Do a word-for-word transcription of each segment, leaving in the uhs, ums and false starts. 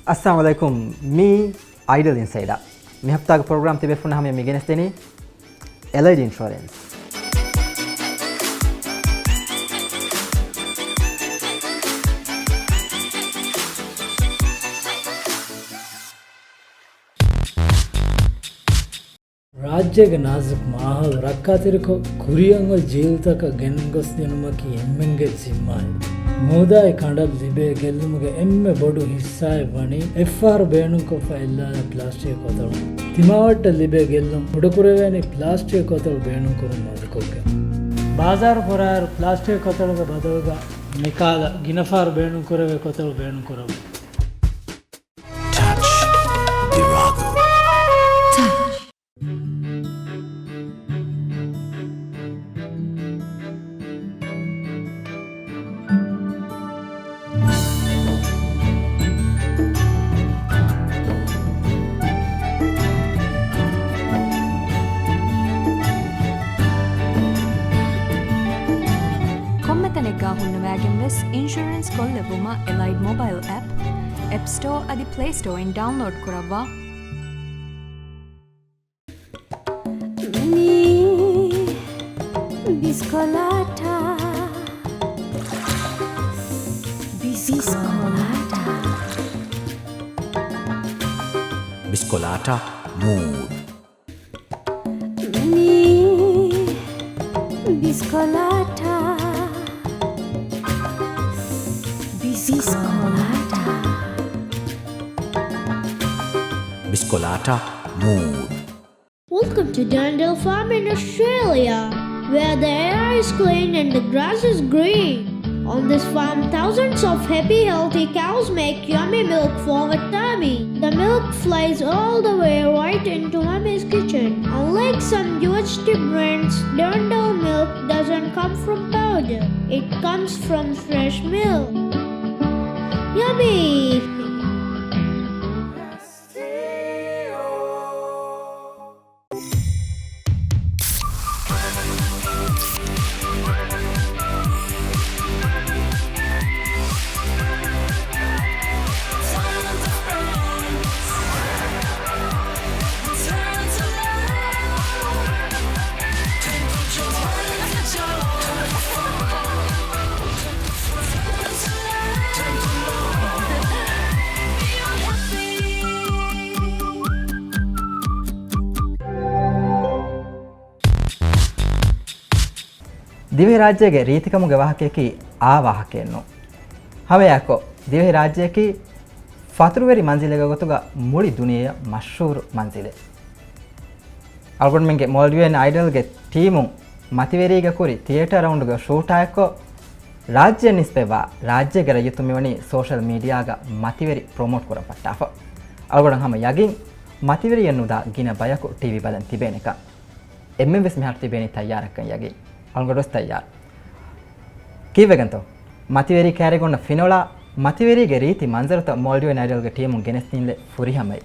އައްސަލާމު ޢަލައިކުމް. މީ އައިޑަލް އިންސައިޑާ. މި ހަފްތާގެ ޕްރޮގްރާމް ތިބޭފުޅުންނަށް ހަމަޔަށް މި ގެނެސްދެނީ އެލައިޑް އިންޝުއަރެންސް. ރާއްޖޭގެ ނާޒުކު މާހައުލު ރައްކާތެރިކޮށް، ކުރިއަށް އޮތް ޖީލުތަކަށް ގެންގޮސްދިނުމަކީ އެންމެންގެ ޒިންމާއެއް. މޫދާއި ކަނޑަށް ލިބޭ ގެއްލުމުގެ އެންމެ ބޮޑު ހިއްސާއެއް ވަނީ އެއްފަހަރު ބޭނުންކޮށްފަ އެއްލާލާ ޕްލާސްޓިކް ކޮތަޅު. ތިމާވައްޓަށް ލިބޭ ގެއްލުން ކުޑަކުރެވޭނީ ޕްލާސްޓިކް ކޮތަޅު ބޭނުންކުރުން މަދުކޮށްގެން. ބާޒާރު ފުރާއިރު ޕްލާސްޓިކް ކޮތަޅުގެ ބަދަލުގަ މިކާލަ ގިނަފަހަރު ބޭނުންކުރެވޭ ކޮތަޅު ބޭނުންކުރައްވާ. ޓަޗް ދިމާގު. ކޮންމެ ތަނެއްގަ ހުންނަވައިގެން ވެސް އިންޝުރެންސް ކޮށްލެއްވުމަށް އެލައިޑް މޮބައިލް އެޕް، އެޕް ސްޓޯ އަދި ޕްލޭ ސްޓޯއިން ޑައުންލޯޑް ކުރައްވާ. މި ބިސްކޮލާޓާ. ބިސްކޮލާޓާ. ބިސްކޮލާޓާ މޫޑް. މި ބިސްކޮލާޓާ. ބިސްކޮލާޓާ. ބިސްކޮލާޓާ މޫޑް. Welcome to Durndal Farm in Australia, where the air is clean and the grass is green. On this farm, thousands of happy, healthy cows make yummy milk for our tummy. The milk flies all the way right into Mummy's kitchen. Unlike some U S D brands, Durndal milk doesn't come from powder. It comes from fresh milk. Yummy! ދިވެހިރާއްޖޭގެ ރީތިކަމުގެ ވާހަކަޔަކީ އާ ވާހަކައެއް ނޫން. ހަމައެއާއެކު، ދިވެހިރާއްޖެއަކީ ފަތުރުވެރި މަންޒިލެއްގެ ގޮތުގަ މުޅި ދުނިޔެއަށް މަޝްހޫރު މަންޒިލެއް. އަޅުގަނޑުމެންގެ މޯލްޑިވިއަން އައިޑަލްގެ ޓީމުން މަތިވެރީގަ ކުރި ތިއޭޓާ ރައުންޑްގެ ޝޫޓާއެއްކޮށް، ރާއްޖެއަށް ނިސްބަތްވާ ރާއްޖޭގެ ރައްޔިތުން މިވަނީ ސޯޝަލް މީޑިއާގަ މަތިވެރި ޕްރޮމޯޓް ކުރަން ފައްޓާފަ. އަޅުގަނޑަށް ހަމަ ޔަގީން މަތިވެރިއެއް ނުދާ ގިނަ ބަޔަކު ޓީވީ ބަލަން ތިބޭނެކަން. އެންމެން ވެސް މިހާރު ތިބޭނީ ތައްޔާރަށްކަން ޔަގީން. އަޅުގަނޑު ވެސް ތައްޔާރު. ކީއްވެގެންތޯ؟ މަތިވެރި ކައިރިގަ އޮންނަ ފިނޮޅާ، މަތިވެރީގެ ރީތި މަންޒަރުތައް މޯލްޑިވިއަން އައިޑަލްގެ ޓީމުން ގެނެސްދިންލެއް ފުރިހަމައި.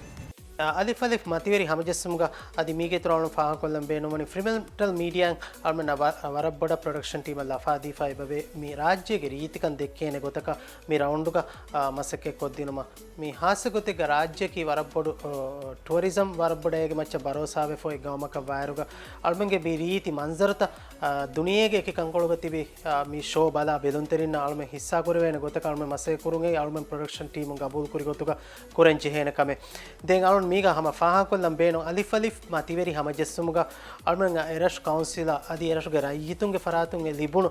އަލިފް އަލިފް މަތިވެރި ހަމަޖެއްސުމުގަ އަދި މީގެ އިތުރަށް އަޅުން ފާހަގަކޮށްލަން ބޭނުންވަނީ ފްރީމެންޓަލް މީޑިއާއިން އަޅުމެންނަށް ވަ-، ވަރަށް ބޮޑަށް ޕްރޮޑަކްޝަން ޓީމެއް ލަފާދީފައި އެބަވޭ. މި ރާއްޖޭގެ ރީތިކަން ދެއްކޭނެ ގޮތަކަށް މި ރައުންޑުގަ، އާ، މަސައްކަތް ކޮށްދިނުމަށް. މި ހާއްސަ ގޮތެއްގަ ރާއްޖެއަކީ ވަރަށް ބޮޑު، އާ، ޓުއަރިޒަމް ވަރަށް ބޮޑަށް އޭގެ މައްޗަށް ބަރޯސާވެފަ އޮތް ގައުމަކަށް ވާއިރުގަ އަޅުމެންގެ މި ރީތި މަންޒަރުތައް، އާ، ދުނިޔޭގެ އެކި ކަންކޮޅުގަ ތިބި، އާ، މި ޝޯ ބަލާ ބެލުންތެރިންނަށް އަޅުމެން ހިއްސާ ކުރެވޭނެ ގޮތަކަށް އަޅުމެން މަސައްކަތް ކުރުން އެއީ އަޅުމެން ޕްރޮޑަކްޝަން ޓީމުން ގަބޫލު ކުރި ގޮތުގަ ކުރަން ޖެހޭނެ ކަމެއް. ދެން އަޅުން މީގަ ހަމަ ފާހަގަކޮށްލަން ބޭނުން އަލިފް އަލިފް މަތިވެރި ހަމަޖެއްސުމުގަ އަޅުމެން އެރަށު ކައުންސިލަށް އަދި އެރަށުގެ ރައްޔިތުންގެ ފަރާތުން އެ ލިބުނު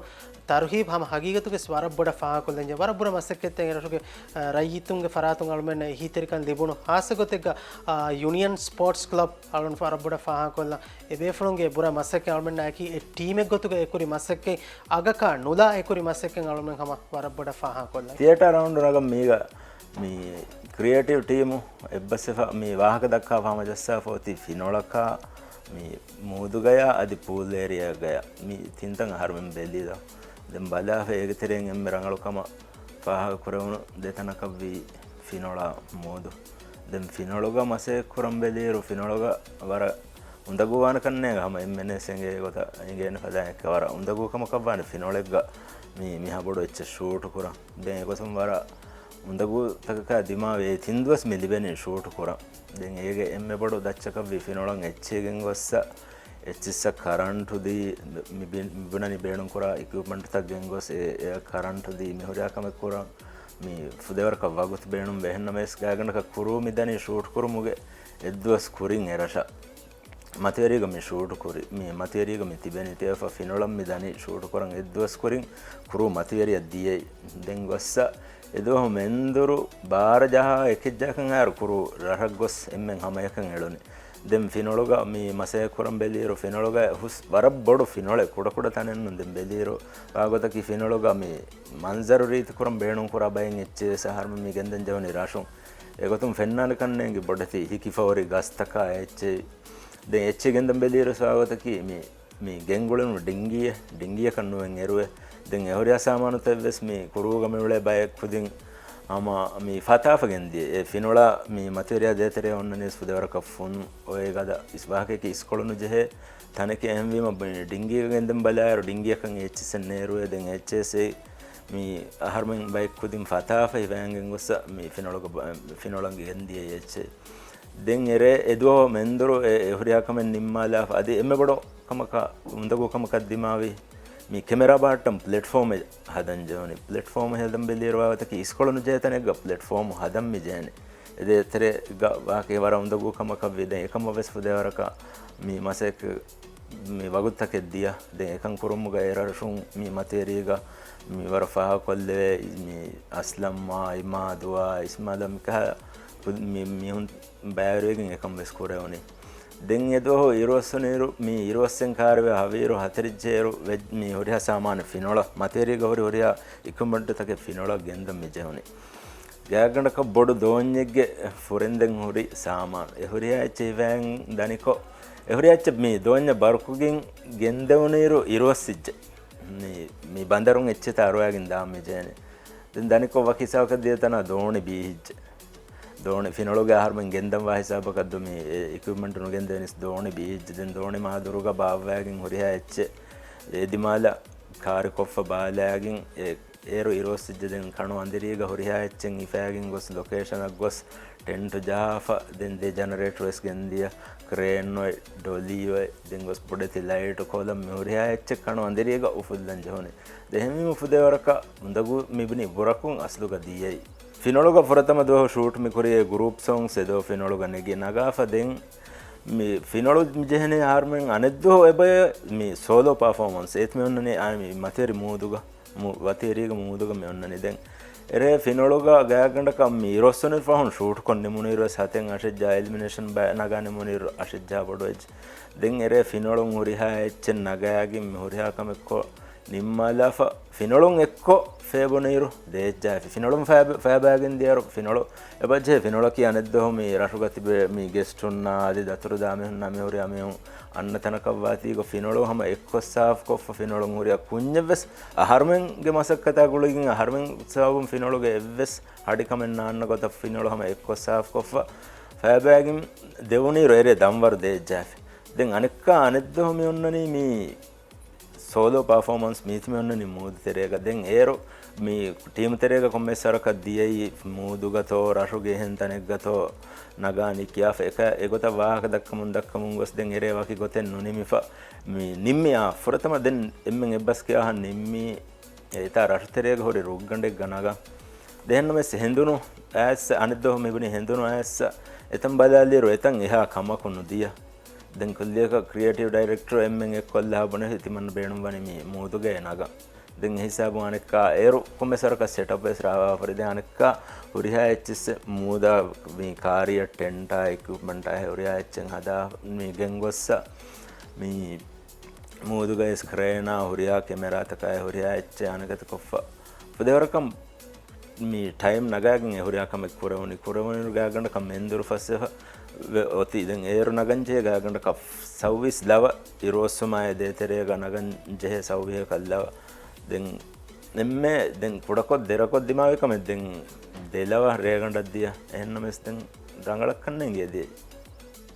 ތަރުހީބް ހަމަ ހަގީގަތުގެ ވަރަށް ބޮޑަށް ފާހަގަކޮށްލަންޖެ. ވަރަށް ބުރަ މަސައްކަތްތައް އެރަށުގެ، އަ، ރައްޔިތުންގެ ފަރާތުން އަޅުމެންނަށް އެހީތެރިކަން ލިބުނު. ހާއްސަ ގޮތެއްގަ، އަ، ޔޫނިއަން ސްޕޯޓްސް ކްލަބް އަޅުން ވަރަށް ބޮޑަށް ފާހަގަކޮށްލަން. އެ ބޭފުޅުންގެ ބުރަ މަސައްކަތް އަޅުމެންނާއެކީ އެ ޓީމެއް ގޮތުގަ އެކުރި މަސައްކަތް އަގަކާ ނުލާ އެކުރި މަސައްކަތް އަޅުމެން ހަމަ ވަރަށް ބޮޑަށް ފާހަގަކޮށްލަން. ތިއޭޓާ ރައުންޑް ނަގަން މީގަ މި ކްރިއޭޓިވް ޓީމު އެއްބަސްވެފަ މި ވާހަކަ ދައްކާފަ ހަމަޖައްސާފަ އޮތީ ފިނޮޅަކާ މި މޫދުގަޔާ އަދި ޕޫލް އޭރިއާގަޔާ މި ތިންތަން އަހަރުމެން ބެލީލަ. ދެން ބަލާފަ އޭގެ ތެރެއިން އެންމެ ރަނގަޅު ކަމަށް ފާހަގަ ކުރެވުނު ދެތަނަކަށްވީ ފިނޮޅާ މޫދު. ދެން ފިނޮޅުގަ މަސައްކަތް ކުރަން ބެލިއިރު ފިނޮޅުގަ ވަރަށް އުނދަގޫވާނެ ކަންނޭނގެ ހަމަ އެންމެންވެސް އެނގޭ ގޮތަށް އެނގޭނެ ފަދައިން އެއްކަ ވަރަށް އުނދަގޫ ކަމަކަށްވާނެ ފިނޮޅެއްގަ މި، މިހާ ބޮޑު އެއްޗެއް ޝޫޓު ކުރަން. ދެން އެގޮތުން ވަރަށް އުނދަގޫތަކަކާ ދިމާވެ ތިން ދުވަސް މި ލިބެނީ ޝޫޓް ކުރަން. ދެން އޭގެ އެންމެ ބޮޑު ދައްޗަކަށްވީ ފިނޮޅަށް އެއްޗެއް ގެންގޮއްސަ، އެއްޗިއްސަށް ކަރަންޓު ދީ، މި ބި-، މި ބުނަނީ ބޭނުންކުރާ އިކްއިޕްމަންޓްތައް ގެންގޮސް އެ، އެއަށް ކަރަންޓު ދީ މި ހުރިހާ ކަމެއް ކުރަން މި ފުދޭވަރަކަށް ވަގުތު ބޭނުންވޭ. އެހެންނަމަވެސް ގާތްގަނޑަކަށް ކުރޫ މި ދަނީ ޝޫޓް ކުރުމުގެ އެއްދުވަސް ކުރިން އެރަށަށް. މަތިވެރީގަ މި ޝޫޓު ކުރި، މި މަތިވެރީގަ މި ތިބެނީ ތިޔަފަ ފިނޮޅަށް މި ދަނީ ޝޫޓު ކުރަން އެއްދުވަސް ކުރިން ކުރޫ މަތިވެރިއަށް ދިޔައީ. ދެން ގޮއްސަ އެދުވަހު މެންދުރު ބާރަ ޖަހާ އެކެއްޖަހަކަށް އައިރު ކުރޫ ރަށަށް ގޮސް އެންމެން ހަމަޔަކަށް އެޅުނީ. ދެން ފިނޮޅުގަ މި މަސައްކަތް ކުރަން ބެލިއިރު ފިނޮޅުގަ ހުސް ވަރަށް ބޮޑު ފިނޮޅެއް، ކުޑަކުޑަ ތަނެއްނު. ދެން ބެލިއިރު ވާގޮތަކީ ފިނޮޅުގަ މި މަންޒަރު ރީތި ކުރަން ބޭނުން ކުރާ ބައެއް އެއްޗެއް ވެސް އަހަރުމެން މި ގެންދަން ޖެހުނީ ރަށުން. އެގޮތުން ފެންނާނެ ކަންނޭނގެ ބޮޑެތި ހިކިފަހުރި ގަސްތަކާ އެއްޗެއް. ދެން އެއްޗެއް ގެންދަން ބެލިއިރު ވާގޮތަކީ މި މި ގެންގުޅުނު ޑިންގީއެއް، ޑިންގީއަކަށް ނުވެން އެރުވޭ. ދެން އެހުރިހާ ސާމާނުތައް ވެސް މި ކުރޫގަ މިއުޅޭ ބައެއް ކުދިން ހަމަ މި ފަތާފަ ގެންދިޔަ. އެ ފިނޮޅާ މި މަތިވެރިޔާ ދޭތެރޭ އޮންނަނީސް ފުދޭވަރަކަށް ފުން އޮއެ ގަދަ އިސް ވާހަކައަކީ އިސްކޮޅު ނުޖެހޭ ތަނެކޭ. އެހެންވީމަ މި ޑިންގީގަ ގެންދަން ބަލާއިރު ޑިންގީއަކަށް އެއްޗިއްސެއް ނޭރުވޭ. ދެން އެއްޗެއްސެއް މި އަހަރުމެން ބައެއް ކުދިން ފަތާފަ ހިފައިގެން ގޮއްސަ މި ފިނޮޅުގަ ބަ-، ފިނޮޅަށް ގެންދިޔަ އެއްޗެއް. ދެން އެރޭ އެދުވަހު މެންދުރު އެ، އެ ހުރިހާ ކަމެއް ނިންމާލާފަ އަދި އެންމެ ބޮޑު ކަމަކަށް، އުނދަގޫ ކަމަކަށް ދިމާވި މި ކެމެރާ ބާއްޓަން ޕްލެޓްފޯމެއް ހަދަން ޖެހުނީ. ޕްލެޓްފޯމެއް ހެދަން ބެލިއިރު ވާގޮތަކީ އިސްކޮޅު ނުޖެހޭ ތަނެއްގަ ޕްލެޓްފޯމު ހަދަން މި ޖެހެނީ. އެ ދޭތެރޭގަ ވާހަކަ ވަރަށް އުނދަގޫ ކަމަކަށް ވި. ދެން އެކަމަށް ވެސް ފުދޭވަރަކަށް މި މަސައްކަތް މި ވަގުތުތަކެއް ދިޔަ. ދެން އެކަން ކުރުމުގަ އެ ރަށުން މި މަތިވެރީގަ މި ވަރަށް ފާހަގަކޮށްލެވޭ މި އަސްލަމްއާ، އިމާދުއާ، އިސްމާލާ މިކަހަލަ ކުދި-، މި މީހުން ބައިވެރިވެގެން އެކަން ވެސް ކުރެވުނީ. ދެން އެދުވަހު އިރުއޮއްސުނުއިރު، މި އިރުއޮއްސެން ކާރިވެ ހަވީރު ހަތަރެއްޖެއިރު ވެ-، މި ހުރިހާ ސާމާނު ފިނޮޅަށް، މަތިވެރީގަ ހުރި ހުރިހާ އިކްއިޕްމަންޓުތަކެއް ފިނޮޅަށް ގެންދަން މި ޖެހުނީ. ގާތްގަނޑަކަށް ބޮޑު ދޯންޏެއްގެ ފުރެންދެން ހުރި ސާމާނު. އެ ހުރިހާ އެއްޗެއް ހިފައިގެން ދަނިކޮށް، އެ ހުރިހާ އެއްޗެއް މި ދޯންޏަށް ބަރުކުގެން ގެންދެވުނުއިރު އިރުއޮއްސިއްޖެ. މި، މި ބަނދަރުން އެއްޗެތާ އަރުވައިގެން ދާން މި ޖެހެނީ. ދެން ދަނިކޮށް ވަކި ހިސާބަކަށް ދިޔަ ތަނާ ދޯނި ބީހިއްޖެ. ދޯނި ފިނޮޅުގެ އަހަރުމެން ގެންދަންވާ ހިސާބަކަށް ދޯ މި އެ އިކްއިޕްމަންޓް ނުގެންދެވެނީސް ދޯނި ބީހިއްޖެ. ދެން ދޯނި މާ ދުރުގަ ބާއްވައިގެން ހުރިހާ އެއްޗެއް އެ ދިމާލަށް ކާރި ކޮށްފަ ބާލައިގެން އެ އޭރު އިރުއޮއްސިއްޖެ. ދެން ކަނު އަނދިރީގަ ހުރިހާ އެއްޗެއް ހިފައިގެން ގޮސް ލޮކޭޝަނަށް ގޮސް ޓެންޓު ޖަހާފަ، ދެން ދެ ޖަނަރޭޓަރު ވެސް ގެންދިޔަ، ކްރޭން އޮތް، ޑޮލީ އޮތް، ދެން ގޮސް ބޮޑެތި ލައިޓު ކޮލަން މި ހުރިހާ އެއްޗެއް ކަނު އަނދިރީގަ އުފުއްލަން ޖެހުނީ. ދެން އެހެންވީމަ ފުދޭވަރަކަށް އުނދަގޫ މިބުނީ ބުރަކުން އަސްލުގަ ދިޔައީ. ފިނޮޅުގަ ފުރަތަމަ ދުވަހު ޝޫޓް މި ކުރި އެ ގްރޫޕް ސޮންގްސް އެދޯ ފިނޮޅުގަ ނެގި ނަގާފަ ދެން މި ފިނޮޅު މި ޖެހެނީ އަހަރުމެން އަނެއްދުވަހު އެބަޔަށް މި ސޯލޯ ޕާފޯމަންސް އޭތި މި އޮންނަނީ އާ މި މަތިވެރި މޫދުގަ. މު-، ވަތިވެރީގެ މޫދުގަ މި އޮންނަނީ. ދެން އެރޭ ފިނޮޅުގަ ގާތްގަނޑަކަށް މި އިރުއޮއްސުނު ފަހުން ޝޫޓް ކޮށް ނިމުނުއިރު ވެސް ހަތެއް އަށެއްޖާ އެލިމިނޭޝަން ބަ-، ނަގާ ނިމުނުއިރު އަށެއްޖާ ބޮޑު އެއްޗެއް. ދެން އެރޭ ފިނޮޅުން ހުރިހާ އެއްޗެއް ނަގައިގެން މި ހުރިހާ ކަމެއް ކޮށް ނިންމާލާފަ ފިނޮޅުން އެއްކޮށް ފޭބުނުއިރު ދޭއްޖާފި. ފިނޮޅުން ފޭބަ-، ފޭބައިގެން ދިޔައިރު ފިނޮޅު އެބަޖެހޭ. ފިނޮޅަކީ އަނެއްދުވަހު މި ރަށުގަ ތިބޭ މި ގެސްޓުންނާ އަދި ދަތުރުދާ މީހުންނާ މި ހުރިހާ މީހުން އަންނަ ތަނަކަށް ވާތީގަ ފިނޮޅު ހަމަ އެއްކޮށް ސާފުކޮށްފަ ފިނޮޅުން ހުރިހާ ކުންޏެއް ވެސް އަހަރުމެންގެ މަސައްކަތާ ގުޅިގެން އަހަރުމެން ސަބަބުން ފިނޮޅުގެ އެއްވެސް ހަޑިކަމެއް ނާންނަ ގޮތަށް ފިނޮޅު ހަމަ އެއްކޮށް ސާފުކޮށްފަ ފޭބައިގެން ދެވުނުއިރު އެރޭ ދަންވަރު ދޭއްޖާފި. ދެން އަނެއްކާ އަނެއްދުވަހު މި އޮންނަނީ މި ސޯލޯ ޕާފޯމަންސް މީތި މި އޮންނަނީ މޫދު ތެރޭގަ. ދެން އޭރު މި ޓީމު ތެރޭގަ ކޮންމެސް ވަރަކަށް ދިޔައީ މޫދުގަތޯ ރަށުގެ އެހެން ތަނެއްގަތޯ ނަގާނީ ކިޔާފަ އެކަ އެގޮތަށް ވާހަކަ ދައްކަމުން ދައްކަމުން ގޮސް ދެން އެރޭ ވަކި ގޮތެއް ނުނިމިފަ މި ނިންމި އާ ފުރަތަމަ ދެން އެންމެން އެއްބަސް ކިޔާހަން ނިންމީ އެތާ ރަށުތެރޭގަ ހުރި ރުއްގަނޑެއްގަ ނަގަން. ދެހެންނަމެސް ހެނދުނު އައިސް އަނެއްދުވަހު މިބުނި ހެނދުނު އައިސް އެތަން ބަލާލިއިރު އެތަން އެހާ ކަމަކު ނުދިޔަ. ދެން ކުއްލިއަކަށް ކްރިއޭޓިވް ޑައިރެކްޓަރު އެންމެން އެއްކޮށްލާ ބުނެފި ތިމަންނަ ބޭނުންވަނީ މި މޫދުގައި ނަގަން. ދެން އެހިސާބުން އަނެއްކާ އޭރު ކޮންމެސް ވަރަކަށް ސެޓަޕް ވެސް ރާވާފަރި. ދެން އަނެއްކާ ހުރިހާ އެއްޗެއްސެއް މޫދާ މި ކާރިއަށް ޓެންޓާ އިކްއިޕްމަންޓާ ހުރިހާ އެއްޗެއް ހަދާ މި ގެންގޮއްސަ މި މޫދުގައި ސްކްރޭނާ ހުރިހާ ކެމެރާތަކާއި ހުރިހާ އެއްޗެއް އަނެކަތި ކޮށްފަ ފުދޭވަރަކަށް މި ޓައިމް ނަގާގެން އެ ހުރިހާ ކަމެއް ކުރެވުނީ. ކުރެވުނުއިރު ގާތްގަނޑަކަށް މެންދުރު ފަސްވެފަ ވެ އޮތީ. ދެން އޭރު ނަގަންޖެހޭ ގާތްގަނޑަކަށް ސައުވީސް ލަވަ އިރުއޮއްސުމާއި ދޭތެރޭގަ ނަގަންޖެހޭ ސައުވީހަކަށް ލަވަ. ދެން އެންމެ ދެން ކުޑަކޮށް ދެރަކޮށް ދިމާވި ކަމެއް ދެން ދެލަވަ ރޭގަނޑަށް ދިޔަ. އެހެންނަމަވެސް ދެން ރަނގަޅަށް ކަންނޭނގެ ދިޔައީ.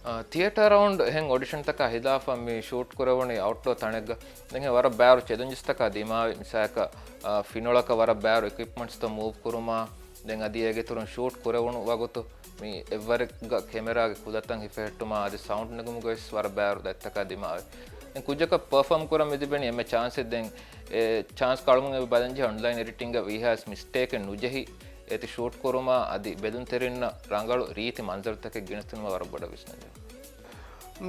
އާ، ތިއޭޓަރ ރައުންޑް އެހެން އޮޑިޝަންތަކާ ހިލާފަށް މި ޝޫޓް ކުރެވުނީ އައުޓްޑޯ ތަނެއްގަ. ދެން އެ ވަރަށް ބާރު ޗެލެންޖަސްތަކާ ދިމާވި. މިސާލަކަށް، އާ، ފިނޮޅަކަށް ވަރަށް ބާރު އިކްއިޕްމަންޓްސްތައް މޫވް ކުރުމާ، ދެން އަދި އޭގެ އިތުރުން ޝޫޓް ކުރެވުނު ވަގުތު މި އެއްވަރެއްގަ ކެމެރާގެ ކުލަތައް ހިފެހެއްޓުމާ އަދި ސައުންޑް ނެގުމުގަވެސް ވަރަށް ބާރު ދަތިތަކާ ދިމާވޭ. ދެން ކުއްޖަކަށް ޕަރފޯމް ކުރަން މި ލިބެނީ އެންމެ ޗާންސެއް. ދެން އެ ޗާންސް އަޅުގަނޑުމެން އެބަ ބަލަންޖެހޭ އޮންލައިން އެޑިޓިންގ ވީހާވެސް މިސްޓޭކެއް ނުޖެހި އޭތި ޝޫޓް ކުރުމާ އަދި ބެލުންތެރިންނަށް ރަނގަޅު ރީތި މަންޒަރުތަކެއް ގެނެސްދިނުމަށް ވަރަށް ބޮޑަށް ވިސްނަންޖެހޭ.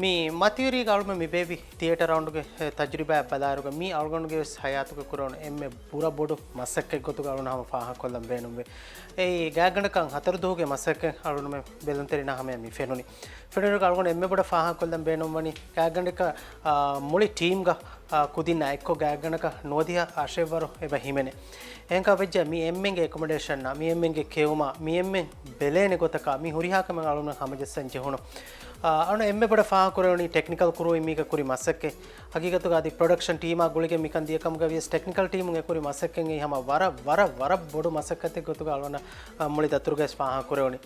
މި މަތިވެރީގަ އަޅުމެން މި ބޭއްވި ތިއޭޓަރ ރައުންޑްގެ ތަޖުރިބާއަށް ބަލާއިރުގަ މީ އަޅުގަނޑުގެ ވެސް ހަޔާތުގަ ކުރެވުނު އެންމެ ބުރަ ބޮޑު މަސައްކަތް ގޮތުގަ އަޅުގަނޑު ހަމަ ފާހަގަކޮށްލަން ބޭނުންވޭ. އެއީ ގާތްގަނޑަކަށް ހަތަރު ދުވަހުގެ މަސައްކަތް އަޅުގަނޑުމެން ބެލުންތެރިންނާ ހަމަޔަށް މި ފެނުނީ. ފެނުނުގަ އަޅުގަނޑު އެންމެ ބޮޑަށް ފާހަގަކޮށްލަން ބޭނުންވަނީ ގާތްގަނޑަކަށް، އާ، މުޅި ޓީމްގަ، އާ، ކުދިންނާ އެއްކޮށް ގާތްގަނޑަކަށް ނުވަދިހަ އަށެއްވަރު އެބަ ހިމެނޭ. އެހެންކަމަށް ވެއްޖެ މި އެންމެންގެ އެކޮމޮޑޭޝަންއާ، މި އެންމެންގެ ކެއުމާ، މި އެންމެން ބެލޭނެ ގޮތަކާ، މި ހުރިހާ ކަމެއް އަޅުގަނޑު ހަމަޖައްސަން ޖެހުނު. އާ، އަޅުގަނޑު އެންމެ ބޮޑަށް ފާހަގަކުރެވުނީ ޓެކްނިކަލް ކުރޫއިން މީގަ ކުރި މަސައްކަތް. ހަގީގަތުގަ އަދި ޕްރޮޑަކްޝަން ޓީމާ ގުޅިގެން މިކަން ދިޔަ ކަމުގަ ވިޔަސް ޓެކްނިކަލް ޓީމުން އެކުރި މަސައްކަތް ހަމަ ވަރަށް، ވަރަށް، ވަރަށް ބޮޑު މަސައްކަތެއް ގޮތުގަ އަޅުގަނޑަށް، އާ، މުޅި ދަތުރުގައި ވެސް ފާހަގަކުރެވުނީ.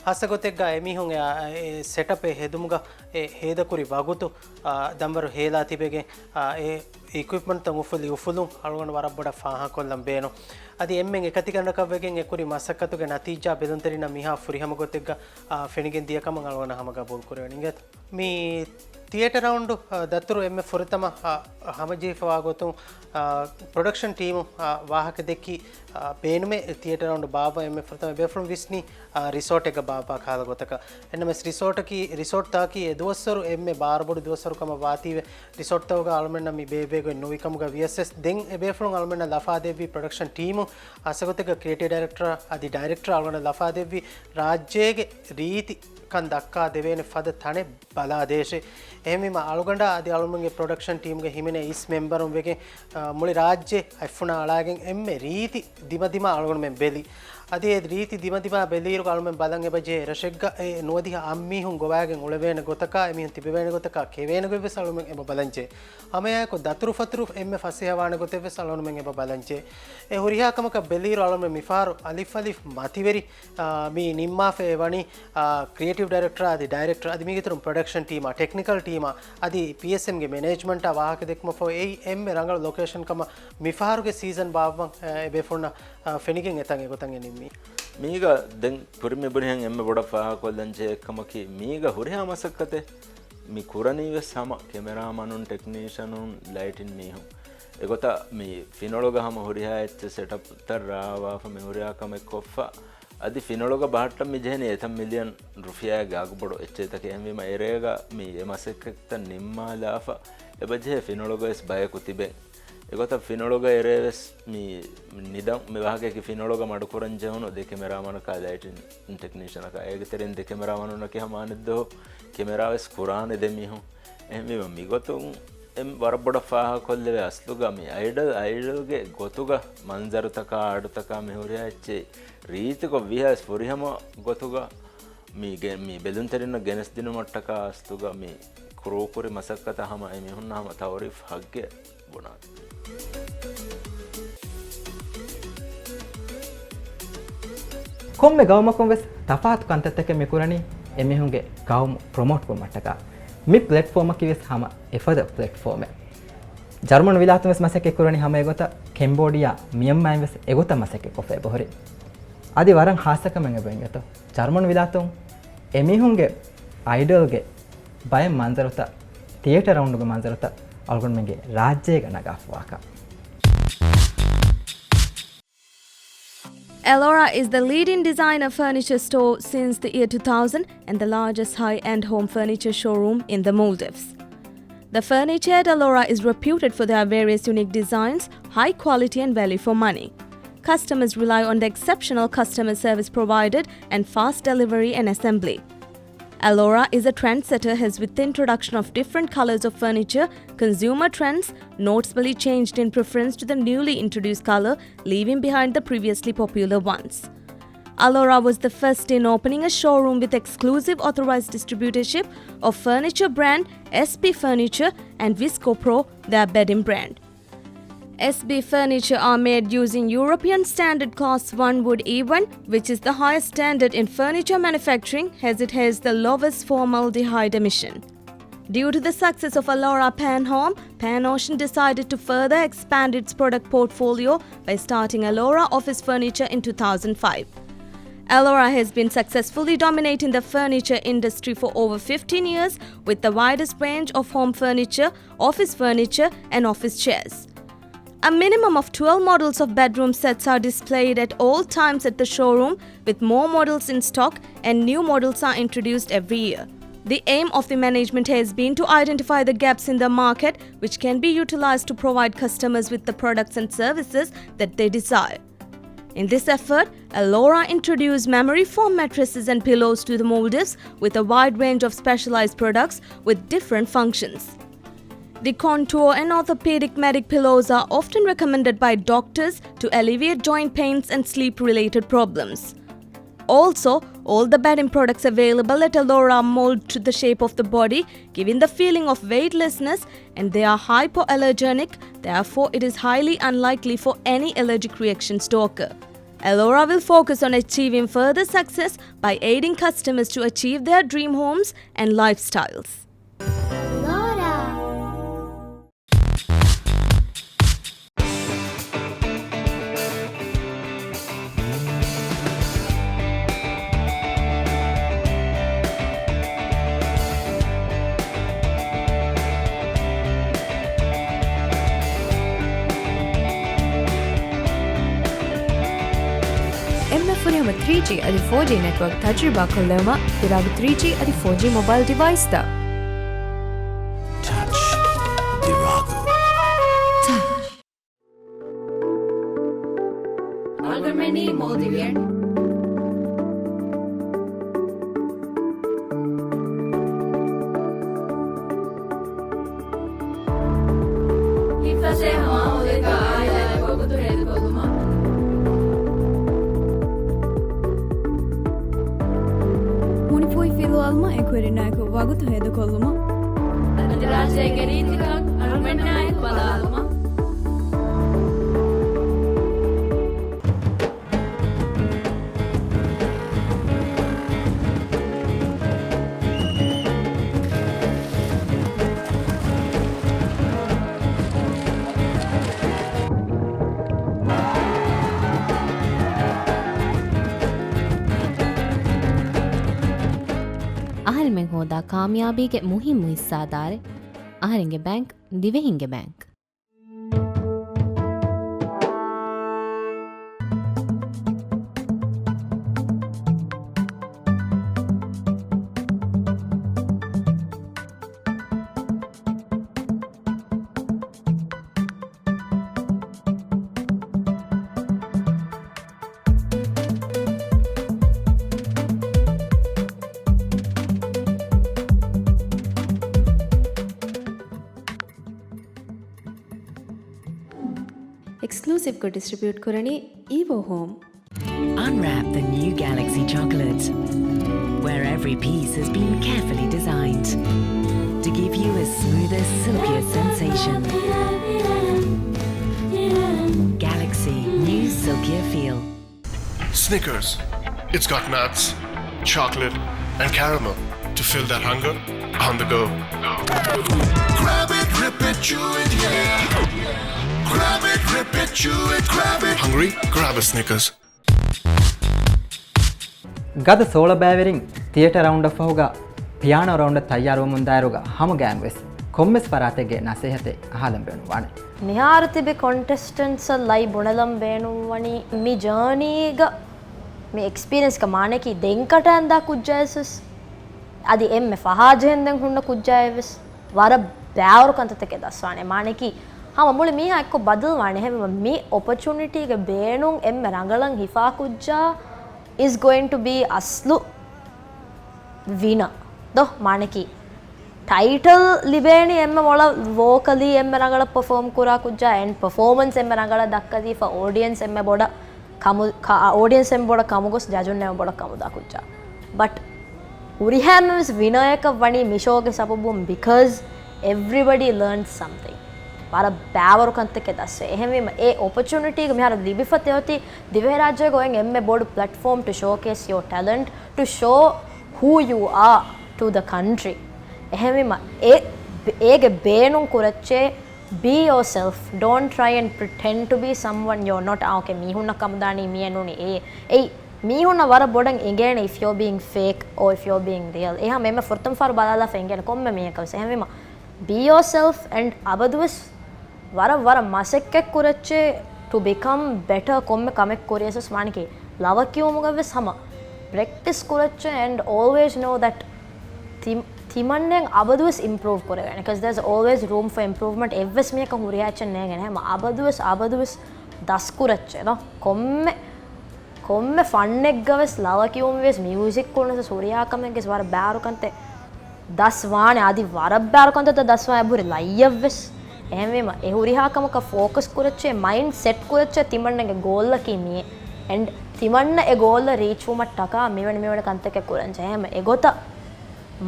ހާއްސަ ގޮތެއްގަ އެމީހުން އެ، އާ، އެ ސެޓަޕް އެ ހެދުމުގަ އެ ހޭދަކުރި ވަގުތު، އާ، ދަންވަރު ހޭލާ ތިބެގެން، އާ، އެ އިކްއިޕްމަންޓްތައް އުފުލި އުފުލުން އަޅުގަނޑު ވަރަށް ބޮޑަށް ފާހަގަކޮށްލަން ބޭނުން. އަދި އެންމެން އެކަތިގަނޑަކަށްވެގެން އެކުރި މަސައްކަތުގެ ނަތީޖާ ބެލުންތެރިންނަށް މިހާ ފުރިހަމަ ގޮތެއްގަ، އާ، ފެނިގެން ދިޔަ ކަމަށް އަޅުގަނޑަށް ހަމަ ގަބޫލު ކުރެވެނީ. މި ތިއޭޓަރ ރައުންޑް، އާ، ދަތުރު އެންމެ ފުރަތަމަ، އާ، ހަމަޖެހިފަވާ ގޮތުން، އާ، ޕްރޮޑަކްޝަން ޓީމު، އާ، ވާހަކަ ދެއްކި، އާ، ބޭނުމޭ ތިއޭޓަރ ރައުންޑް ބާއްވާ އެންމެ ފުރަތަމަ ބޭފުޅުން ވިސްނީ، އާ، ރިސޯޓެއްގަ ބާއްވާ ކަހަލަ ގޮތަކަށް. އެންނަމެސް ރިސޯޓަކީ، ރިސޯޓްތަކަކީ އެ ދުވަސްވަރު އެންމެ ބާރުބޮޑު ދުވަސްވަރު ކަމަށް ވާތީވެ، ރިސޯޓްތަކުގަ އަޅުމެންނަށް މި ބޭއްވޭގޮތް ނުވި ކަމުގަ ވިޔަސް ވެސް ދެން އެ ބޭފުޅުން އަޅުމެންނަށް ލަފާދެއްވި ޕްރޮޑަކްޝަން ޓީމު ހާއްސަގޮތެއްގަ ކްރިއޭޓިވް ޑައިރެކްޓަރ އަދި ޑައިރެކްޓަރ އަޅުގަނޑަށް ލަފާދެއްވި ރާއްޖޭގެ ރީތި ކަން ދައްކާ ދެވޭނެ ފަދަ ތަނެއް ބަލާދޭށޭ. އެހެންވީމަ އަޅުގަނޑާ އަދި އަޅުމެންގެ ޕްރޮޑަކްޝަން ޓީމުގެ ހިމެނޭ އިސް މެމްބަރުން ވެގެން، އާ، މުޅި ރާއްޖެ އަތްފުނާ އަޅާގެން އެންމެ ރީތި ދިމަދިމާ އަޅުގަނޑުމެން ބެލި. އަދި އެ ރީތި ދިމަދިމާ ބެލިއިރު އަޅުމެން ބަލަން އެބަޖެހޭ އެރަށެއްގަ އެ ނުވަދިހަ އަށް މީހުން ގޮވާގެން އުޅެވޭނެ ގޮތަކާ، އެމީހުން ތިބެވޭނެ ގޮތަކާ ކެވޭނެ ގޮތްވެސް އަޅުމެން އެބަ ބަލަންޖެހޭ. ހަމައެއާއެކު ދަތުރުފަތުރު އެންމެ ފަސޭހަވާނެ ގޮތެއްވެސް އަޅުގަނޑުމެން އެބަ ބަލަންޖެހޭ. އެ ހުރިހާ ކަމަކަށް ބެލިއިރު އަޅުގަނޑުމެން މިފަހަރު އަލިފް އަލިފް މަތިވެރި، އާ، މި ނިންމާފައި ވަނީ، އާ، ކްރިއޭޓިވް ޑައިރެކްޓަރ އަދި ޑައިރެކްޓަރ އަދި މީގެ އިތުރުން ޕްރޮޑަކްޝަން ޓީމާ، ޓެކްނިކަލް ޓީމާ އަދި ޕީއެސްއެމްގެ މެނޭޖްމަންޓާ ވާހަކަ ދެއްކުމަށްފަހު އެއީ އެންމެ ރަނގަޅު ލޮކޭޝަން ކަމަށް މިފަހަރުގެ ސީޒަން ބާއްވަން، އާ، އެ ބޭފުޅުންނަށް، އާ، ފެނިގެން އެތަން އެގޮތަށް އެ ނިންމީ. މީގަ ދެން ކުރިން މި ބުނިހެން އެންމެ ބޮޑަށް ފާހަގަކޮށްލަންޖެހޭ އެއްކަމަކީ މީގަ ހުރިހާ މަސައްކަތެއް މި ކުރަނީވެސް ހަމަ ކެމެރާމަނުން، ޓެކްނީޝަނުން، ލައިޓިން މީހުން. އެގޮތަށް މި ފިނޮޅުގަ ހަމަ ހުރިހާ އެއްޗެއް ސެޓަޕްތައް ރާވާފަ މި ހުރިހާ ކަމެއް ކޮށްފަ. އަދި ފިނޮޅުގަ ބަހައްޓަން މި ޖެހެނީ އެތައް މިލިއަން ރުފިޔާގެ އަގުބޮޑު އެއްޗެއްތަކެއް. އެހެންވީމަ އެރޭގަ މި އެ މަސައްކަތްތައް ނިންމާލާފަ އެބަޖެހޭ ފިނޮޅުގަވެސް ބަޔަކު ތިބެން. އެގޮތަށް ފިނޮޅުގަ އެރޭވެސް މި ނިދަން މި ވާހަކަޔަކީ ފިނޮޅުގަ މަޑުކުރަން ޖެހުނު ދެ ކެމެރާމަނަކާ ލައިޓިން ޓެކްނީޝަނަކާ. އޭގެ ތެރެއިން ދެ ކެމެރާމަނުންނަކީ ހަމަ އަނެއް ދުވަހު ކެމެރާވެސް ކުރާނެ ދެ މީހުން. އެހެންވީމަ މިގޮތުން އެ ވަރަށް ބޮޑަށް ފާހަގަކޮށްލެވޭ އަސްލުގަ މި އައިޑަލް، އައިޑަލްގެ ގޮތުގަ މަންޒަރުތަކާ އަޑުތަކާ މި ހުރިހާ އެއްޗެއް ރީތިކޮށް ވިހާވެސް ފުރިހަމަ ގޮތުގަ މި ގެ-، މި ބެލުންތެރިންނަށް ގެނެސްދިނުމަށްޓަކާ އަސްލުގަ މި ކުރޫ ކުރި މަސައްކަތަށް ހަމަ އެ މީހުންނަށް ހަމަ ތައުރީފް ހައްގެއް ބުނާނެ. ކޮންމެ ގައުމަކުން ވެސް ތަފާތު ކަންތައްތަކެއް މި ކުރަނީ އެމީހުންގެ ގައުމު ޕްރޮމޯޓް ކުރުމަށްޓަކާ. މި ޕްލެޓްފޯމަކީ ވެސް ހަމަ އެފަދަ ޕްލެޓްފޯމެއް. ޖަރުމަނު ވިލާތުން ވެސް މަސައްކަތް ކުރަނީ ހަމަ އެގޮތަށް، ކެމްބޯޑިއާ، މިޔަންމާއިން ވެސް އެގޮތަށް މަސައްކަތް ކޮށްފަ އެބަހުރި. އަދި ވަރަށް ހާއްސަ ކަމެއް އެބަ އިނގޭތޯ. ޖަރުމަނު ވިލާތުން އެމީހުންގެ އައިޑަލްގެ ބައެއް މަންޒަރުތައް، ތިއޭޓަރ ރައުންޑުގެ މަންޒަރުތައް އަޅުގަނޑުމެންގެ ރާއްޖޭގަ ނަގާފަވާކަން. Elora is the leading designer furniture store since the year two thousand and the largest high-end home furniture showroom in the Maldives. The furniture at Elora is reputed for their various unique designs, high quality and value for money. Customers rely on the exceptional customer service provided and fast delivery and assembly. Elora is a trendsetter, has, with the introduction of different colors of furniture, consumer trends noticeably changed in preference to the newly introduced color, leaving behind the previously popular ones. Elora was the first in opening a showroom with exclusive authorized distributorship of furniture brand S B Furniture and Visco Pro, their bedding brand. S B Furniture are made using European Standard Class one wood E one, which is the highest standard in furniture manufacturing, as it has the lowest formaldehyde emission. Due to the success of Elora Pan Home, Pan Ocean decided to further expand its product portfolio by starting Elora Office Furniture in two thousand five. Alora has been successfully dominating the furniture industry for over fifteen years with the widest range of home furniture, office furniture, and office chairs. A minimum of twelve models of bedroom sets are displayed at all times at the showroom, with more models in stock and new models are introduced every year. The aim of the management has been to identify the gaps in the market, which can be utilized to provide customers with the products and services that they desire. In this effort, Alora introduced memory foam mattresses and pillows to the Maldives with a wide range of specialized products with different functions. The Contour and Orthopedic Medic pillows are often recommended by doctors to alleviate joint pains and sleep-related problems. Also, all the bedding products available at Alora mold to the shape of the body, giving the feeling of weightlessness, and they are hypoallergenic, therefore it is highly unlikely for any allergic reactions to occur. Alora will focus on achieving further success by aiding customers to achieve their dream homes and lifestyles. އެންމެ ފުރިހަމަ ތްރީ ޖީ އަދި ފޯ ޖީ ނެޓްވޯކް ތަޖުރިބާ ކޮށްލެވުމަށް ދިރާގު ތްރީ ޖީ އަދި ފޯ ޖީ މޮބައިލް ޑިވައިސްތައް. ޓަޗް ދިރާގު. އަޅުގަނޑުމެންނީ މޯލްޑިވިއަން. ހިތްފަސޭހަ މާހައުލެއްގަ އާއިލާއެއް ވަގުތު ހޭދަކޮށްލުމަށް. ހުނިފޮތް ފިލުވާލުމަށް އެކުވެރިންނާއެކު ވަގުތު ހޭދަކޮށްލުމަށް. އަދި ރާއްޖޭގެ ރީތިކަން އަޅުގަނޑާއެކު ބަލާލުމަށް. އަހަރެމެން ހޯދާ ކާމިޔާބީގެ މުހިއްމު ހިއްސާދާރެއް. އަހަރެންގެ ބޭންކް، ދިވެހިންގެ ބޭންކް. އެކްސްކްލޫސިވްކޮށް ޑިސްޓްރިބިއުޓް ކުރަނީ އީވޯ ހޯމް. Unwrap the new Galaxy chocolate, where every piece has been carefully designed to give you a smoother, silkier sensation. Galaxy, new silkier feel. Snickers. It's got nuts, chocolate, and caramel to fill that hunger on the go. Grab it, rip it, chew it, yeah. Grab it, rip it, chew it, grab it. Hungry? Grab a Snickers. ގަދަ ސޯޅަ ބައިވެރިން ތިއޭޓަ ރައުންޑަށް ފަހުގަ ޕިއާނޯ ރައުންޑަށް ތައްޔާރުވަމުންދާއިރުގަ ހަމަ ގާތްވެސް ކޮންމެސް ފަރާތެއްގެ ނަސޭހަތެއް އަހާލަން ބޭނުންވާނެ. މިހާރު ތިބި ކޮންޓެސްޓެންޓްސް ލައި ބުނެލަން ބޭނުންވަނީ މި ޖާނީގަ، މި އެކްސްޕީރިއަންސްގެ މާނައަކީ ދެން ކަޓަން ދާ ކުއްޖާއެސް ވެސް، އަދި އެންމެ ފަހާ ޖެހެންދެން ހުންނަ ކުއްޖާއެއް ވެސް ވަރަށް ބާވަރު ކަންތައްތަކެއް ދަސްވާނެ. މާނައަކީ ހަމަ މުޅި މީހާ އެއްކޮށް ބަދަލުވާނެ. އެހެންވީމަ މި އޮޕޮޗުނިޓީގެ ބޭނުން އެންމެ ރަނގަޅަށް ހިފާ ކުއްޖާ is going to be އަސްލު ވިނަ ދޯ؟ މާނައަކީ ޓައިޓަލް ލިބޭނީ އެންމެ މޮޅަށް ވޯކަލީ އެންމެ ރަނގަޅަށް ޕަފޯމް ކުރާ ކުއްޖާ، އެންޑް ޕަފޯމަންސް އެންމެ ރަނގަޅަށް ދައްކަދީފަ، އޯޑިއެންސް އެންމެ ބޮޑަށް ކަމު، ކަ-، އޯޑިއެންސް އެންމެ ބޮޑަށް ކަމުގޮސް ޖަޖުން އެންމެ ބޮޑަށް ކަމުދާ ކުއްޖާ. ބަޓް ހުރިހާ އެންމެންވެސް ވިނަރަކަށް ވަނީ މި ޝޯގެ ސަބަބުން، because everybody learned something. ވަރަށް ބާވަރު ކަންތަކެއް ދަސްވޭ. އެހެންވީމަ އެ އޮޕޮޗުނިޓީގަ މިހާރު ލިބިފަ ތެޔޮތީ ދިވެހިރާއްޖޭގަ އޮތް އެންމެ ބޮޑު platform to showcase your talent, to show who you are to the country. އެހެންވީމަ އެ، އޭގެ ބޭނުން ކުރައްޗޭ، be yourself. Don't try and pretend to be someone you're not. އާ، އޯކޭ، މީހުންނަށް ކަމުދާނީ މިއެއް ނޫނީ. އެ، އެއީ މީހުންނަށް ވަރަށް ބޮޑަށް އިނގޭނެ if you're being fake or if you're being real. އެހާ މެމެ ފުރަތަމަ ފަހަރު ބަލާލާފަ އިނގޭނެ ކޮންމެ މީހަކަށް ވެސް. އެހެންވީމަ be yourself and އަބަދުވެސް ވަރަށް ވަރަށް މަސައްކަތް ކުރައްޗޭ to become better ކޮންމެ ކަމެއް ކުރިޔަސް ވެސް ވާނެކީ ލަވަ ކިޔުމުގަ ވެސް ހަމަ ޕްރެކްޓިސް ކުރައްޗޭ and always know that ތި-، ތިމަންނެން އަބަދުވެސް އިމްޕްރޫވް ކުރެވޭނެ. Because there's always room for improvement. އެއްވެސް މީހަކަށް ހުރިހާ އެއްޗެއް ނޭނގެނެ. ހަމަ އަބަދުވެސް، އަބަދުވެސް ދަސްކުރައްޗޭ ނޯ. ކޮންމެ، ކޮންމެ ފަންނެއްގަވެސް ލަވަ ކިޔުންވިޔަސް މިއުޒިކް ކުޅުނަސް ހުރިހާ ކަމެއްގެސް ވަރަށް ބާރު ކަންތެއް ދަސް ވާނެ. އަދި ވަރަށް ބާރު ކަންތައްތައް ދަސްވާނެ އެބަހުރި ލައްޔަށްވެސް. އެހެންވީމަ އެ ހުރިހާ ކަމަކަށް ފޯކަސް ކުރައްޗޭ، މައިންޑް ސެޓް ކުރައްޗޭ ތިމަންނަގެ ގޯލްއަކީ މިއޭ. އެންޑް ތިމަންނަ އެ ގޯލަށް ރީޗްވުމަށްޓަކާ މިވެނި މިވެނި ކަންތަކެއް ކުރަންޖެހޭ. އެހެން އެގޮތަށް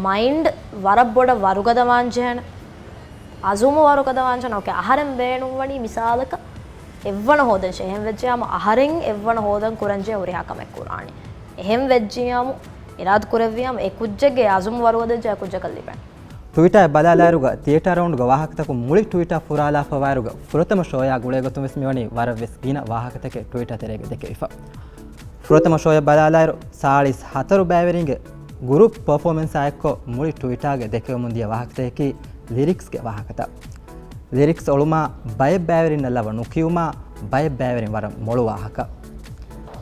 މައިންޑް ވަރަށް ބޮޑަށް ވަރުގަދަވާންޖެހޭނެ. އަޒުމު ވަރުގަދަވާންޖެހޭނެ. އޯކޭ، އަހަރެން ބޭނުންވަނީ މިސާލަކަށް އެއްވަނަ ހޯދަންށޭ. އެހެން ވެއްޖެއްޔާމު އަހަރެން އެއްވަނަ ހޯދަން ކުރަންޖެހޭ ހުރިހާ ކަމެއް ކުރާނީ. އެހެން ވެއްޖިއްޔާމު، އިރާދަ ކުރެއްވިއްޔާމު، އެ ކުއްޖެއްގެ އަޒުމު ވަރުގަދަވެއްޖެއްޔާ ކުއްޖަކަށް ލިބޭނެ. ޓްވިޓާއަށް ބަލާލާއިރުގަ ތިއޭޓާ ރައުންޑްގެ ވާހަކަތަކުން މުޅި ޓްވިޓާ ފުރާލާފަވާއިރުގަ ފުރަތަމަ ޝޯއާ ގުޅޭގޮތުން ވެސް މިވަނީ ވަރަށް ވެސް ގިނަ ވާހަކަތަކެއް ޓްވިޓާ ތެރޭގަ ދެކެވިފަ. ފުރަތަމަ ޝޯއަށް ބަލާލާއިރު ސާޅީސް ހަތަރު ބައިވެރިންގެ ގުރޫޕް ޕަރފޯމެންސާ އެއްކޮށް މުޅި ޓްވިޓާގެ ދެކެވެމުން ދިޔަ ވާހަކަތަކަކީ ލިރިކްސްގެ ވާހަކަތައް. ލިރިކްސް އޮޅުމާ، ބައެއް ބައިވެރިންނަށް ލަވަ ނުކިޔުމާ، ބައެއް ބައިވެރިން ވަރަށް މޮޅު ވާހަކަ.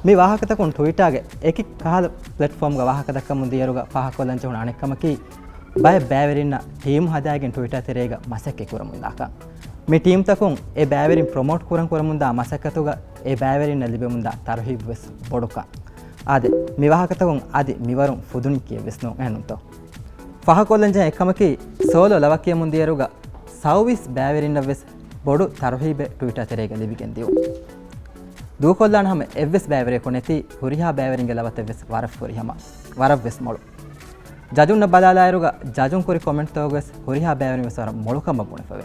މި ވާހަކަތަކުން ޓްވިޓާގެ އެކި ކަހަލަ ޕްލެޓްފޯމްގަ ވާހަކަ ދައްކަމުން ދިޔައިރުގަ ފާހަގަކޮށްލަން ޖެހުނު އަނެއް ކަމަކީ، ބައެއް ބައިވެރިންނަށް ޓީމު ހަދާގެން ޓްވިޓާ ތެރޭގަ މަސައްކަތް ކުރަމުންދާކަން. މި ޓީމްތަކުން އެ ބައިވެރިން ޕްރޮމޯޓް ކުރަން ކުރަމުންދާ މަސައްކަތުގަ އެ ބައިވެރިންނަށް ލިބެމުންދާ ތަރުހީބު ވެސް ބޮޑުކަން. އާދެ، މި ވާހަކަތަކުން އަދި މިވަރުން ފުދުނީކީއެއް ވެސް ނޫން އެހެންތޯ؟ ފާހަގަކޮށްލަންޖެހޭ އެއްކަމަކީ، ސޯލޯ ލަވަ ކިޔަމުން ދިޔައިރުގަ ސައުވީސް ބައިވެރިންނަށް ވެސް ބޮޑު ތަރުހީބެއް ޓްވިޓާ ތެރޭގަ ލިބިގެން ދިޔުން. ދޫކޮށްލާނެ ހަމަ އެއްވެސް ބައިވެރިޔަކު ނެތި ހުރިހާ ބައިވެރިންގެ ލަވަތައް ވެސް ވަރަށް ފުރިހަމަ، ވަރަށް ވެސް މޮޅު. ޖަޖުންނަށް ބަލާލާއިރުގަ ޖަޖުން ކުރި ކޮމެންޓްތަކުގަ ވެސް ހުރިހާ ބައިވެރިން ވެސް ވަރަށް މޮޅު ކަމަށް ބުނެފަވޭ.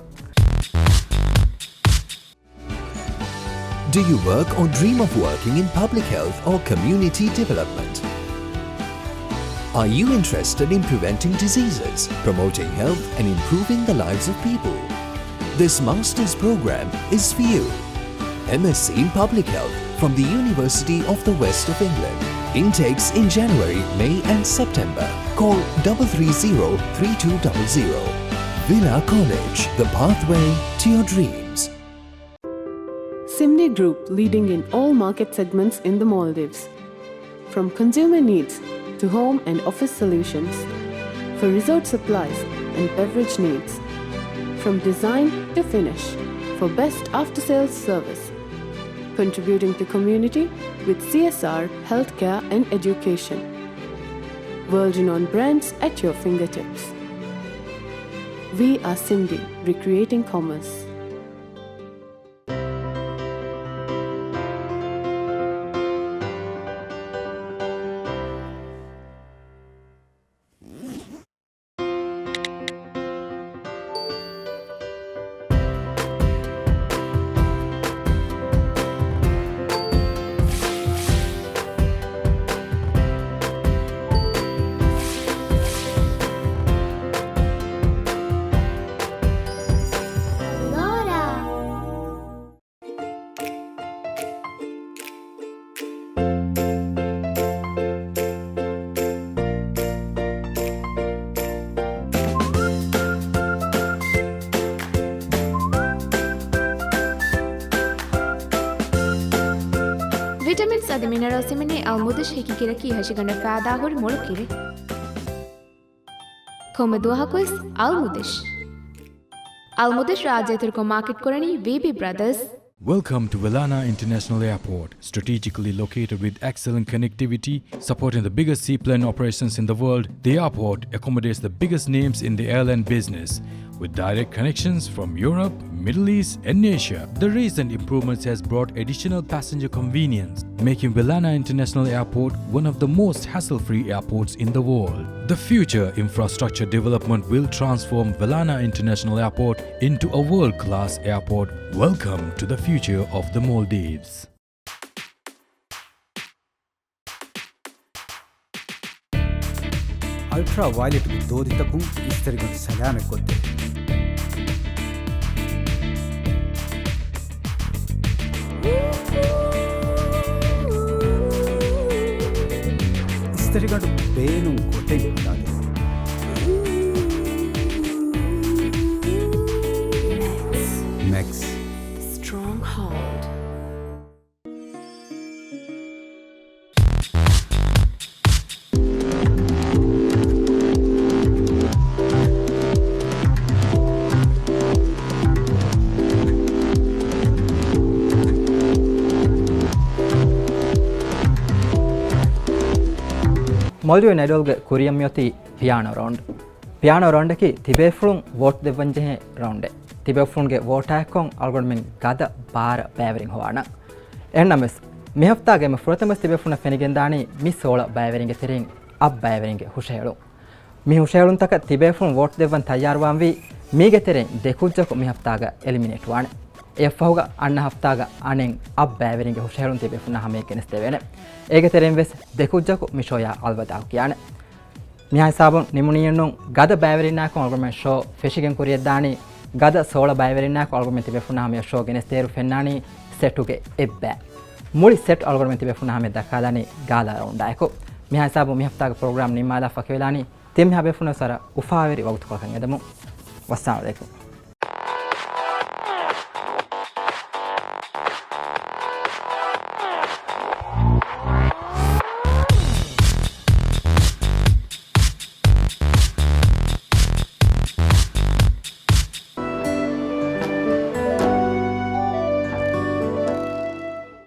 Do you work or dream of working in public health or community development? Are you interested in preventing diseases, promoting health, and improving the lives of people? This master's program is for you. M S c in Public Health from the University of the West of England. Intakes in January, May, and September. Call double three zero three two double zero. Villa College, the pathway to your dreams. Simdi Group, leading in all market segments in the Maldives. From consumer needs to home and office solutions, for resort supplies and beverage needs, from design to finish, for best after-sales service, contributing to community with C S R, healthcare and education. World-renowned brands at your fingertips. We are Simdi, recreating commerce. ވިޓަމިންސް އަދި މިނަރަލްސް ހިމެނޭ އަލްމުދަށް ހިކި ކިރަކީ ހަށިގަނޑަށް ފައިދާހުރި މޮޅު ކިރެއް. ކޮންމެ ދުވަހަކުވެސް އަލްމުދަށް. އަލްމުދަށް ރާއްޖެ އިތުރުކޮށް މާކެޓް ކުރަނީ ވީބީ ބްރަދާސް. Welcome to Velana International Airport. Strategically located with excellent connectivity, supporting the biggest seaplane operations in the world, the airport accommodates the biggest names in the airline business, with direct connections from Europe, Middle East, and Asia. The recent improvements has brought additional passenger convenience, making Velana International Airport one of the most hassle-free airports in the world. The future infrastructure development will transform Velana International Airport into a world-class airport. Welcome to the future of the Maldives. އަލްޓްރާ ވައިލެޓްގެ ދޯދިތަކުން އިސްތަށިގަނޑު ސަލާމަތް ކޮށްދޭ. އެކްސެސަރީގަނޑު ބޭނުން ކޮށް ހަދާދެއްވުން. މެކްސް. މެކްސް. ސްޓްރޮންގްހޯލްޑް. މޮލްޑިވިއަން އައިޑޮލްގެ ކުރިއަށް މިއޮތީ ޕިއާނޯ ރައުންޑް. ޕިއާނޯ ރައުންޑަކީ ތިބޭފުޅުން ވޯޓް ދެއްވަންޖެހޭ ރައުންޑެއް. ތިބޭފުޅުންގެ ވޯޓާއެއްކޮށް އަޅުގަނޑުމެން ގަދަ ބާރަ ބައިވެރިން ހޮވާނަން. އެހެންނަމަވެސް، މިހަފްތާގެ އެންމެ ފުރަތަމަވެސް ތިބޭފުޅުންނަށް ފެނިގެންދާނީ މި ސޯޅަ ބައިވެރިންގެ ތެރެއިން އަށް ބައިވެރިންގެ ހުށަހެޅުން. މި ހުށަހެޅުންތަކަށް ތިބޭފުޅުން ވޯޓް ދެއްވަން ތައްޔާރުވާންވީ، މީގެ ތެރެއިން ދެ ކުއްޖަކު މި ހަފްތާގަ އެލިމިނޭޓް ވާނެ. އެއަށްފަހުގަ އަންނަ ހަފްތާގަ އަނެއް އަށް ބައިވެރިންގެ ހުށަހެޅުން ތިބޭފުޅުންނާ ހަމަޔަށް ގެނެސްދެވޭނެ. އޭގެ ތެރެއިން ވެސް ދެ ކުއްޖަކު މި ޝޯޔާ އަލްވަދާޢު ކިޔާނެ. މިހާ ހިސާބުން ނިމުނީއެއްނު. ގަދަ ބައިވެރިންނާއެކު އަޅުގަނޑުމެން ޝޯ ފެށިގެން ކުރިޔަށްދާނީ. ގަދަ ސޯޅަ ބައިވެރިންނާއެކު އަޅުގަނޑުމެން ތިބޭފުޅުންނާ ހަމަޔަށް ޝޯ ގެނެސްދޭއިރު ފެންނާނީ ސެޓުގެ އެއްބައި. މުޅި ސެޓް އަޅުގަނޑުމެން ތިބޭފުޅުންނާ ހަމަޔަށް ދައްކާލާނީ ގާލާ ރައުންޑާއެކު. މިހާ ހިސާބުން މި ހަފްތާގެ ޕްރޮގްރާމް ނިންމާލާފަ ކެވެލާނީ. ތިމަން ބޭފުޅުންނަށް ވަރަށް އުފާވެރި ވަގުތުކޮޅަކަށް އެދެމުން. ވައްސަލާމް ޢަލައިކުމް.